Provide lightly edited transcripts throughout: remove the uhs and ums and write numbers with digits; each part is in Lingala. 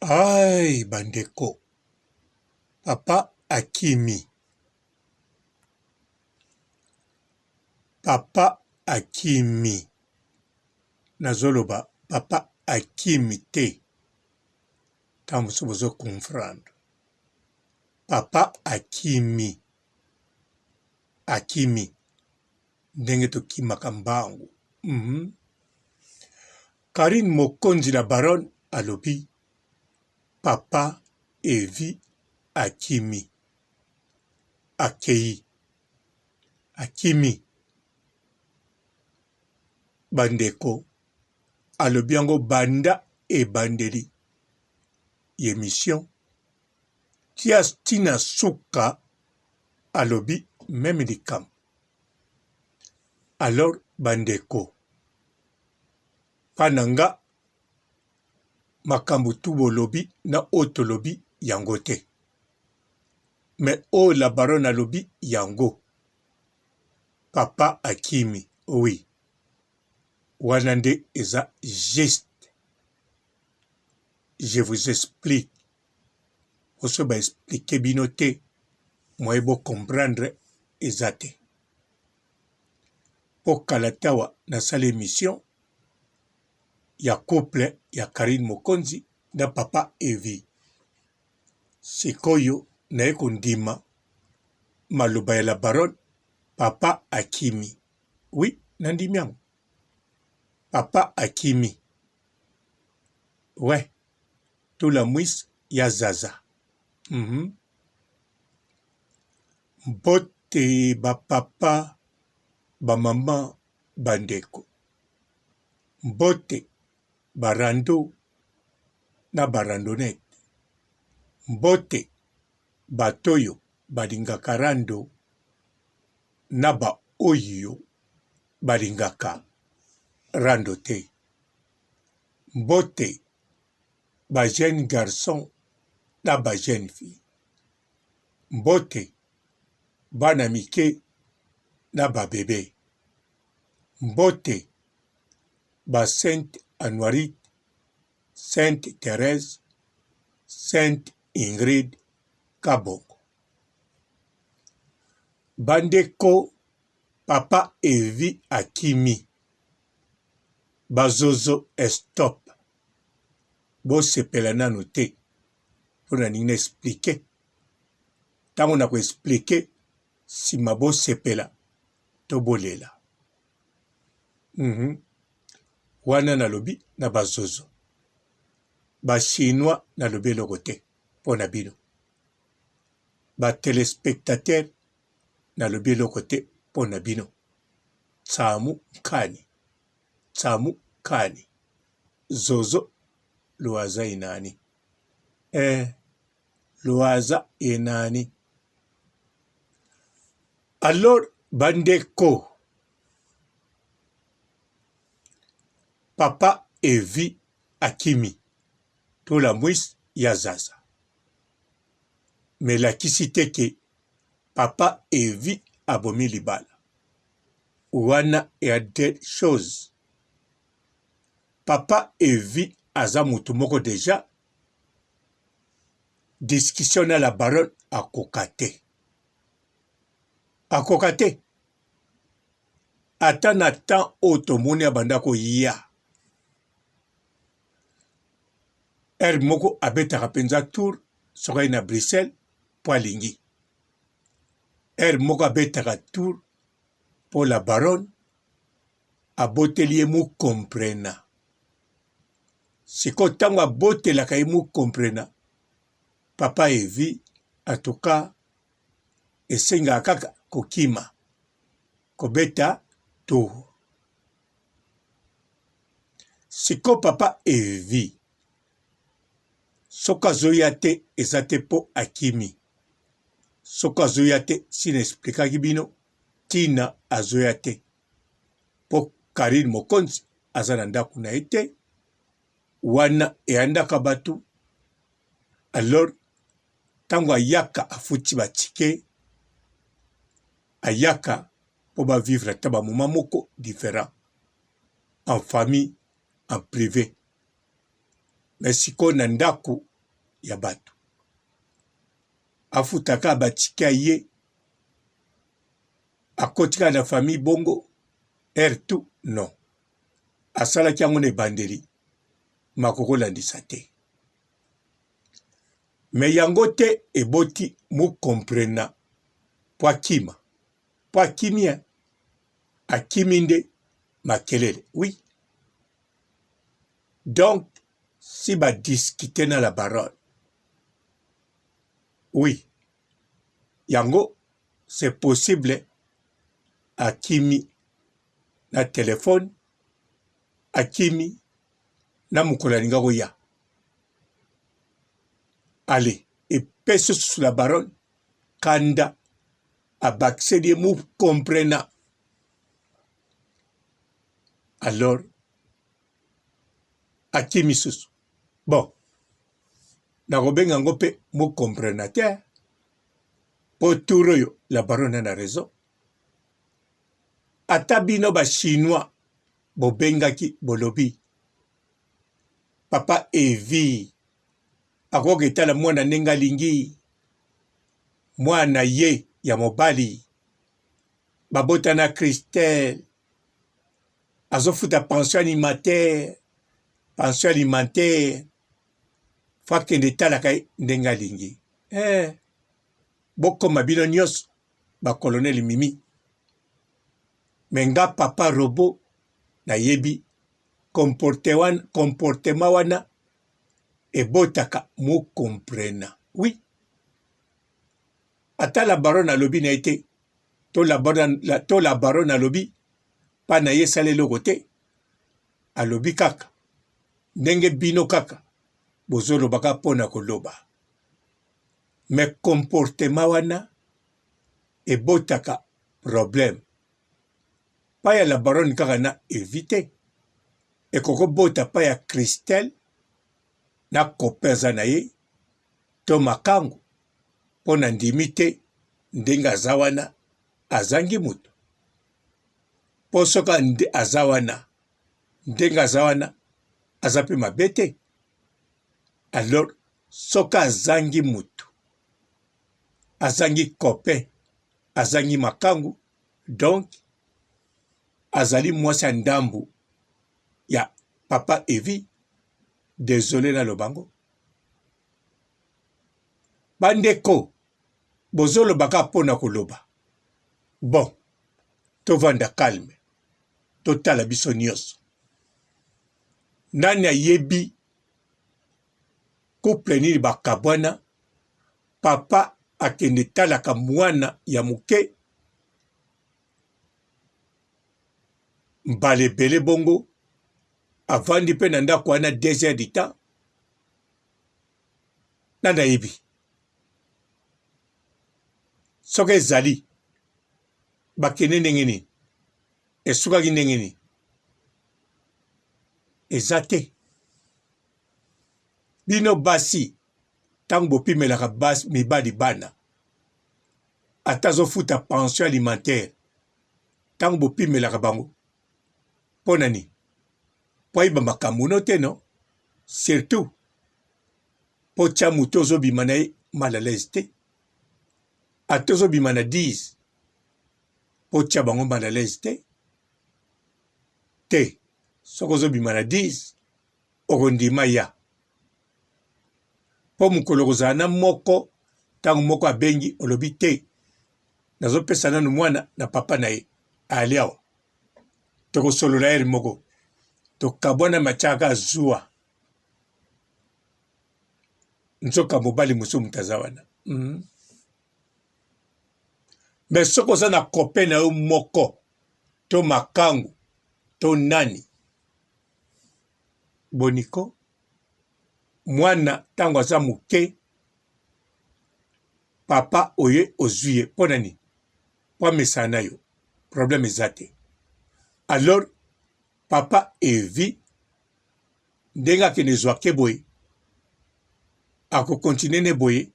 Aii ba ndeko papa akimi papa akimi nazoloba papa akimi te tango mosusu bozo comprendre papa akimi akimi ndenge tokimaka mbangu mm. Carine Mokonzi la baronne alobi papa Evi akimi akeyi akimi ba ndeko alobi yango banda ebandeli ya emission tia ti na suka alobi meme likambo alors ba ndeko pa na nga makambo tout bolobi na oyo tolobi yango te mais oyo la baronne alobi yango papa akimi oui wana nde eza juste je vous explique poso ba explique bino te moyen bo comprendre eza te po kala te awa nasali emission ya couple ya Carine Mokonzi na papa Evi sikoyo naye kondima maloba ya la baronne papa akimi oui nandimi yango papa akimi ouais tula mwis ya zaza mm -hmm. Mbote ba papa, ba maman, ba ndeko. Mbote ba rando na ba randonnette. Mbote bato oyo balingaka rando na ba oyo balingaka rando te. Mbote ba jeunes garçons na ba jeunes filles. Mbote bana mike na ba bebe. Mbote ba sainte Anuarite, sainte Therèse, sainte Ingrid Kabongo. Ba ndeko papa Evi akimi ba zozo estop bosepela nanu te mpo nalingi na explique ntango na ko explique sima bosepela to bolela mm -hmm. Wana nalobi na bazozo ba chinois nalobi eloko te mpo na bino ba telespectateur nalobi eloko te mpo na bino tsamu nkani tsamu kani zozo loaza inani eh loaza enani alors bandeko papa evi akimi tola mwis ya zaza melakisi te ke papa evi abomi libala wana ya de chose papa evi aza mutu moko deja discussion na la baronne akoka te akoka te ata na temps oyo tomoni abanda koya heure moko abetaka mpenza tour soki aye na Bruxelles mpo alingi heure moko abetaka tour mpo la baronne aboteli ye mucomprena sikoyo ntango abotelaka ye mucomprena papa evi en tout cas esengaka kaka kokima kobeta tour sikoyo papa evi soki azoya te eza te mpo akimi soki azoya te si na explikaki bino ntina azoya te mpo Carine Mokonzi aza na ndako na ye te wana eyandaka bato alors ntango ayaka afuti ba ticket ayaka mpo ba vivre ata ba moment moko different en famille en prive mais sikoyo na ndako. ya bato. Afuta kaka ba ticket aye akoti kaka na famille bongo heure tout non. Asalaki yango na ebandeli makokolandisa te. Mais yango te eboti mucomprena po akima. Po akimi hein. Akimi nde makelele oui. Donc si ba discuter na la baronne oui yango c'est possible akimi na telephone akimi na mokolo alinga koya ale epesi susu la baronne kanda abakiseli ye mucomprena alors akimi susu bon nakobenga yango mpe mucomprena te mpo tour oyo la baronne na raison ata bino ba chinois bobengaki bolobi papa evi akoki etala mwana ndenge alingi mwana ye ya mobali babota na Christelle azofuta pension alimentaire pension alimentaire fo akende etalaka ye ndenge alingi eh, bokoma bino nyonso ba colonel mimi me nga papa robot nayebi comportement wana ebotaka mucomprena oui ata la baronne alobi na ye te to la baronne, la, to la baronne alobi pa na ye esala eloko te alobi kaka ndenge bino kaka bozolobaka mpo na koloba me comportement wana ebotaka problème pa ya la baronne kaka na evite ekokobota pa ya Christelle na copain aza na ye to makangu mpo na ndimi te ndenge aza wana azangi moto mpo soki aza wana ndenge aza wana aza mpe mabe te alors soki azangi moto azangi copain azangi makangu donc azali mwasi ya ndambu ya papa Evi desole naloba yango bandeko bozoloba kaka mpo na koloba bon tovanda calme totala biso nyonso nani ayebi couple nini bakabwana papa akende talaka mwana ya moke mbala ebele bongo avandi mpe na ndako wana 2 heures du temps nani ayebi soki ezali bakende ndenge nini esukaki ndenge nini eza te bino basi ntango bopimelaka basi mibali bana ata azofuta pension alimentaire ntango bopimelaka bango mpo na nini mpo ayeba makambo no te no surtout mpo tya moto ozobima na ye mal à l'aise te ata ozobima na 10 mpo tya bango mal à l'aise te te soki ozobima na 10 okondima ya mpo mokolo okozala na moko ntango moko abengi olobi te nazopesa nanu mwana na papa na ye ali awa tokosolola ere moko tokabwana matiaka zuwa nzoka mobali mosusu moto aza wana mm. Me soki oza na copain na yo moko to makangu to nani boniko mwana ntango aza moke papa oye ozwi ye mpo na nini mpo amesana na yo problème eza te alors papa evi ndenge akende ezwake boye akokontinue ne boye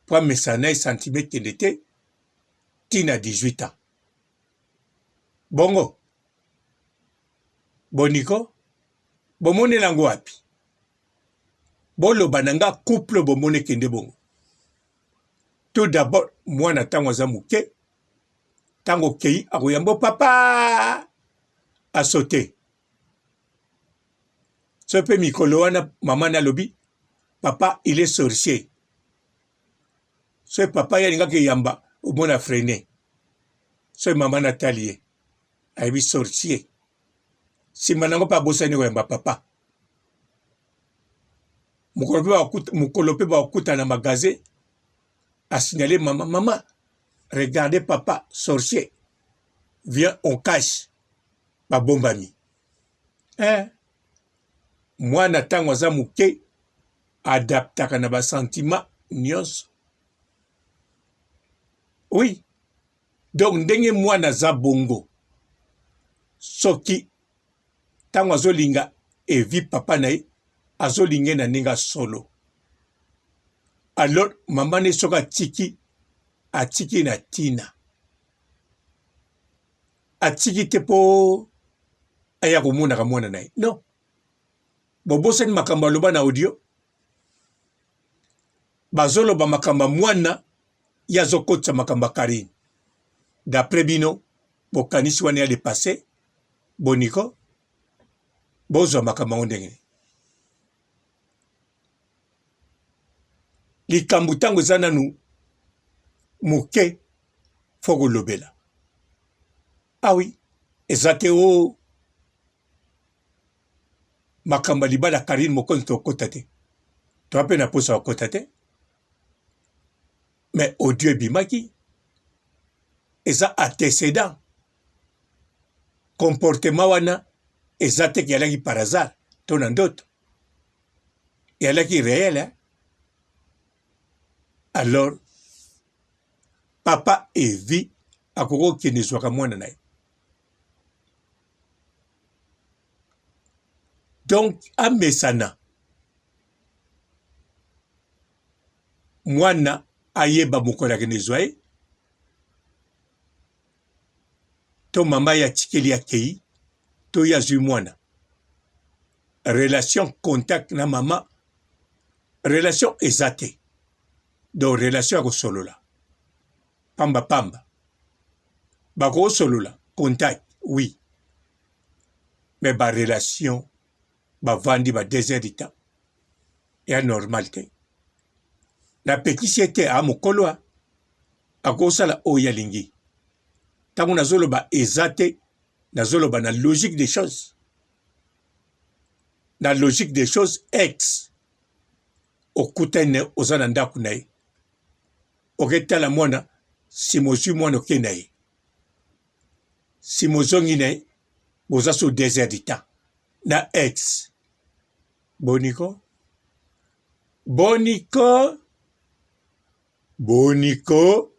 mpo amesana na ye sentiment ekende te ti na 18 ans bongo boniko bomonela yango wapi? Boloba na nga couple bomoni ekende bongo. Tout d'abord mwana ntango aza moke, ntango okei akoyamba papa asote. Soki mpe mikolo wana mama na alobi papa il est sorcier. Soki papa ye alingaki eyamba omona freine. Soki mama na tali ye ayebi sorcier. Nsima na yango mpe abosani koyamba papa. Mokolo mpe bakokuta na magasin asignale mama, mama regardez papa sorcier vient on cache babombami eh. Mwana ntango aza moke adaptaka na basentiment nyonso oui. Donc ndenge mwana aza bongo soki ntango azolinga evi papa na ye azolinga ye na ndenge ya solo alors mama ne soki atiki atiki na ntina atiki te mpo aya komonaka mwana na ye non bobosani makambo aloba na audio bazoloba makambo ya mwana ye azokotisa makambo ya Carine d'après bino bokanisi wana ya le passé boniko bozwa makambo yango ndenge nini likambo ntango eza nanu moke fo kolobela awi ah eza te o oh. Makambo ya libala Carine mokonzi tokota te toa pe na posa kokota te mais audio ebimaki eza antecedent comportement wana eza te ke alaki par hasard to na ndoto eyalaki réel hein? Alors papa Evi akoki kokende zwaka mwana na ye Donc amesana mwana ayeba mokolo akende zwa ye to mama ye atikeli akei to ye azwi mwana relation contact na mama relation eza te donc relation ya kosolola pamba pamba bakosolola contact oui mais ba relation bavandi ba deux heures du temps ya normal te napekisi ye te a mokolo akosala oyo alingi ntango nazoloba eza te nazoloba na logique des choses na logique des choses ex okutani na oza na ndako na ye oketala mwana nsima ozwi mwana oke na ye nsima ozongi na ye boza sur deux heures du temps na ex boniko boniko boniko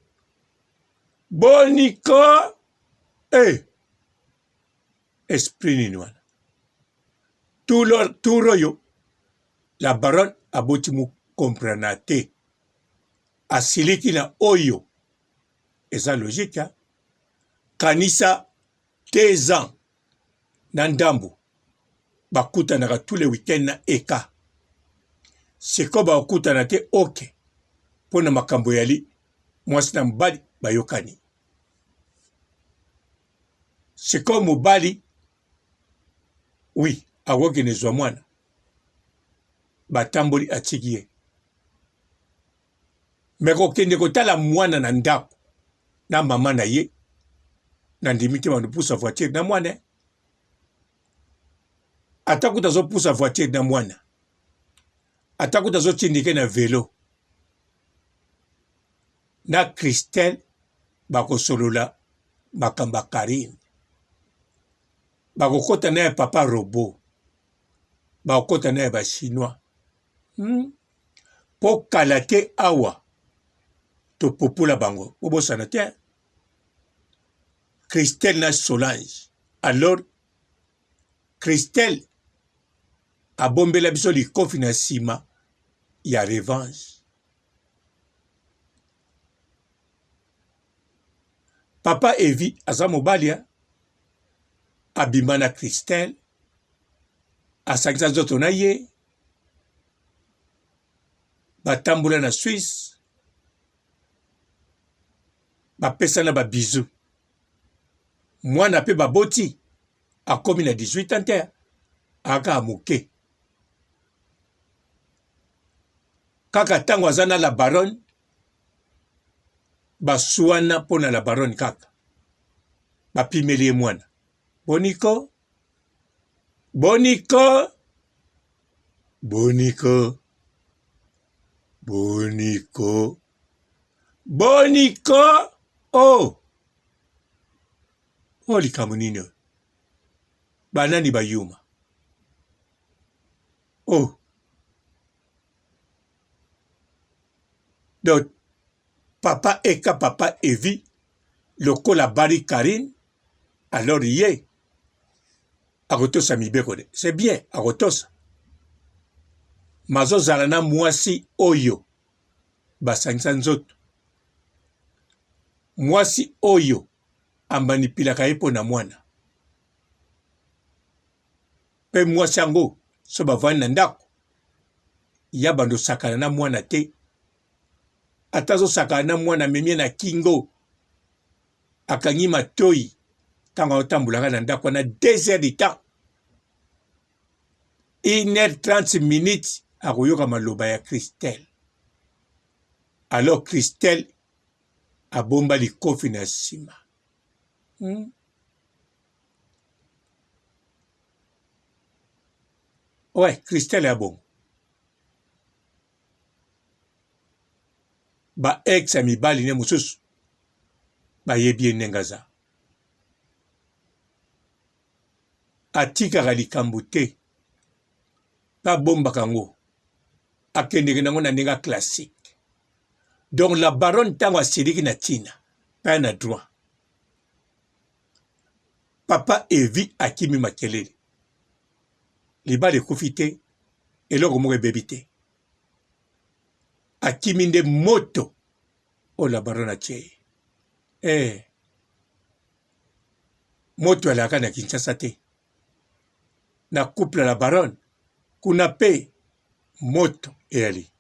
boniko e eh! esprit nini wana tour oyo la baronne aboti mokomprana te asiliki na oyo eza logique hein? Kanisa deux ans na ndambu bakutanaka tous les week-end na eka sikoyo bakokutana te oke mpo na makambo eyali mwasi na mobali bayokani sikoyo mobali wi akokende zwa mwana batamboli atiki ye me kokende kotala mwana na ndako na mama na ye nandimi te bando pusa voiture na mwana ata kuta azopusa voiture na mwana ata kuta azotindike na velo na Christelle bakosolola makambo ya Carine bakokota na ya papa robot bakokota na ya ba chinois hmm? Po kala te awa topopola bango bobosana te Christelle na Solange alors Christelle abombela biso likofi na nsima ya revanche papa Evi aza mobali ya abima na Christelle asangisa nzoto na ye. Batambola na Suisse, bapesana ba bisous. Mwana pe baboti akomi na 18 ans te, aka moke. Kaka tango aza na la baronne, basuana mpo na la baronne kaka. Bapimeli ye mwana. Boniko? Boniko? Boniko? Boniko? Boniko? Oh! Oyo likambo nini oyo? Banani bayuma? Oh! Donc, papa Eka, papa Evi, lokola abali Carine, alors ye akotosa mibeko de. C'est bien, akotosa. Mazozala na mwasi oyo basangisa nzoto. Mwasi oyo amanipilaka ye mpo na mwana. Mpe mwasi yango so bavandi na ndako ya bando sakana na mwana te. Ata azosakana na mwana amemi na kingo akangi matoyi ntango aotambolaka na ndako wana 2 heures du temps 1 heure 30 minutes akoyoka maloba ya Christelle. Alors Christelle abomba likofi na nsima. Ouais, Christelle ya bongo. Ba ex ya mibali ne mosusu bayebi ye ndenge aza. Atikaka likambo te mpe abombaka yango, akendeke na yango na ndenge ya classique. Donc la baronne ntango asiliki na ntina mpe na droit. Papa Evi akimi makelele. Libala ekufi te, eloko moko ebebi te. Akimi nde moto oyo la baronne atie ye. Eh, moto alaka na Kinshasa te. Na couple la baronne kuna pe moto eyali.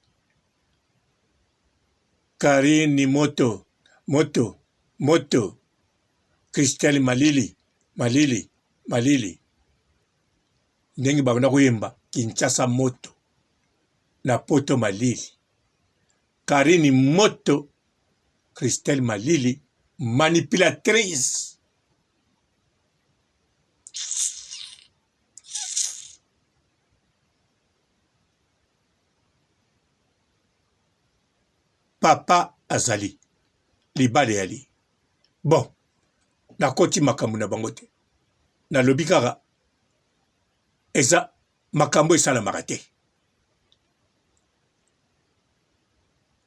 Carine moto, moto, moto. Christelle malili, malili, malili. Ndenge babanda koyemba Kinshasa moto na poto malili. Carine moto, Christelle malili manipulatrice. Papa azali libala eyali bon nakoti makambo na bango te nalobi kaka eza makambo esalamaka te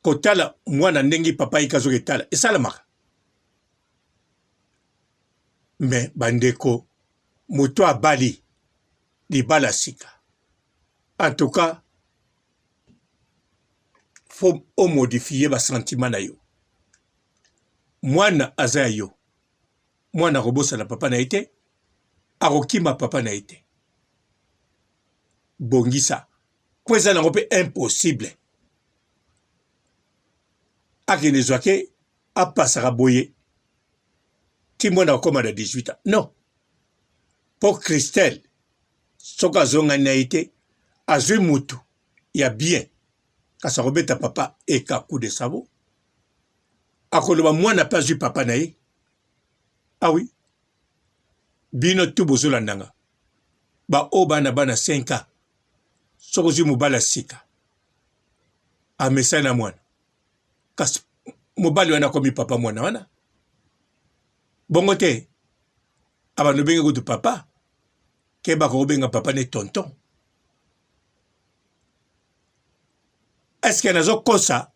kotala mwana ndenge papa ye kazoki etala esalamaka me bandeko moto abali libala sika en tout cas faut omodifie basentiment na yo mwana aza ya yo mwana akobosana papa na ye te akokima papa na ye te bongisa mpo eza nango mpe impossible akende zwa ke apasaka boye ti mwana akoma na 18 ans non mpo christelle soki azongani na ye te azwi mutu ya bien kasi akobeta papa eka coup de sabot akoloba mwana mpe azwi papa na ye awi ah bino tu bozolanda nga baoyo bana bana 5 ans soki ozwi mobali ya sika amesani na mwana kasi mobali wana akomi papa mwana wana bongo te abanda obenge kutu papa keba kobenga papa ne tonton eske nazokosa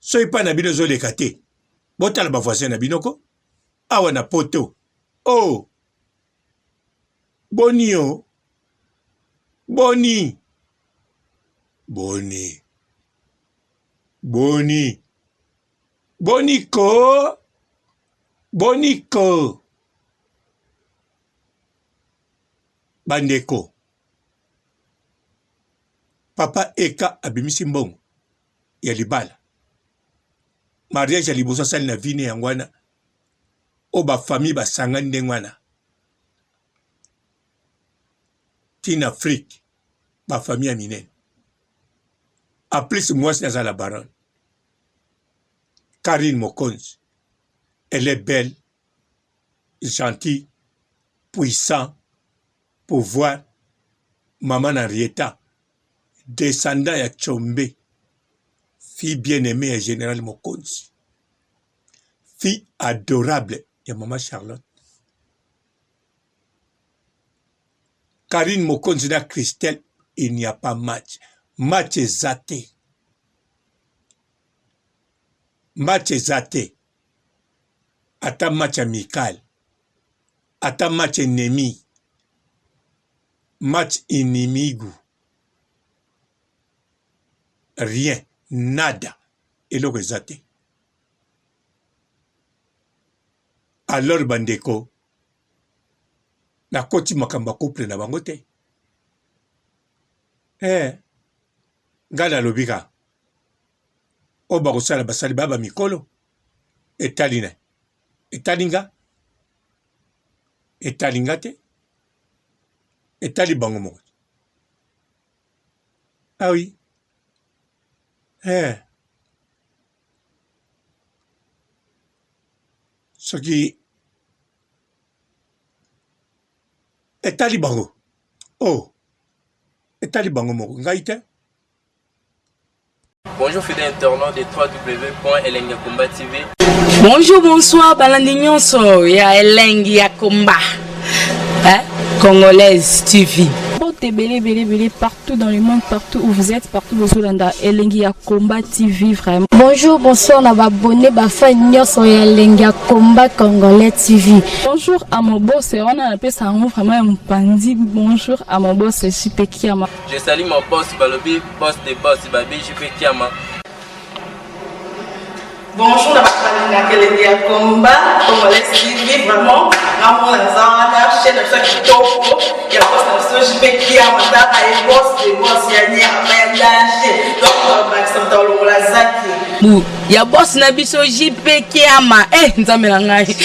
soki epai na bino ezoleka te botala bavoisin na bino ko awa na poto o oh! boni yo boni boni boni boni ko boni ko bandeko papa eka abimisi mbongo. ya libala. Mariage ya liboso asali na vie ne yango wana oyo ba famille basangani ndenge wana ti na Afrique ba famille ya minene. En plus mwasi aza la baronne Carine Mokonzi elle est belle gentille puissant pouvoir maman na Henrietta descendant ya Tshombe fille bien aimée ya general Mokonzi fille adorable ya maman Charlotte Carine Mokonzi na Christelle il n'y a pas match match eza te match eza te ata match amical ata match ennemi match inimigo rien nada eloko eza te alors bandeko nakoti makambo ya couple na bango te eh, ngai nalobi kaka oyo bakosala basali ba bamikolo etali na etali nga etali nga te etali bango moko te ah oui eh. soki etali bango oh etali bango moko ngai te Bonjour fidèles internautes de www.elengiyakomba TV. Bonjour, bonsoir, balandi nyonso ya Elengi ya Komba. Hein? Congolaise TV. Mbote ebele ebele ebele partout dans le monde partout où vous êtes partout bozolanda elengi ya combat TV vraiment. Bonjour, bonsoir na ba abonné ba fan nyonso ya elengi ya combat congolais TV. Bonjour à mon boss wana napesa yango vraiment ya mopanzi bonjour à mon boss JP Kiama. Je salue mon boss balobi boss de boss babi JP Kiama. Bonjour na bato balingaka elengi ya combat congolais TV vraiment ngamona naza wana chaîne na biso ya kitoko ya boss na biso JP Kiama tala ye boss de boss ya nyama ya danger donc bakisa moto alongola zaki Bu ya boss na biso JP Kiama eh nzambe na ngai.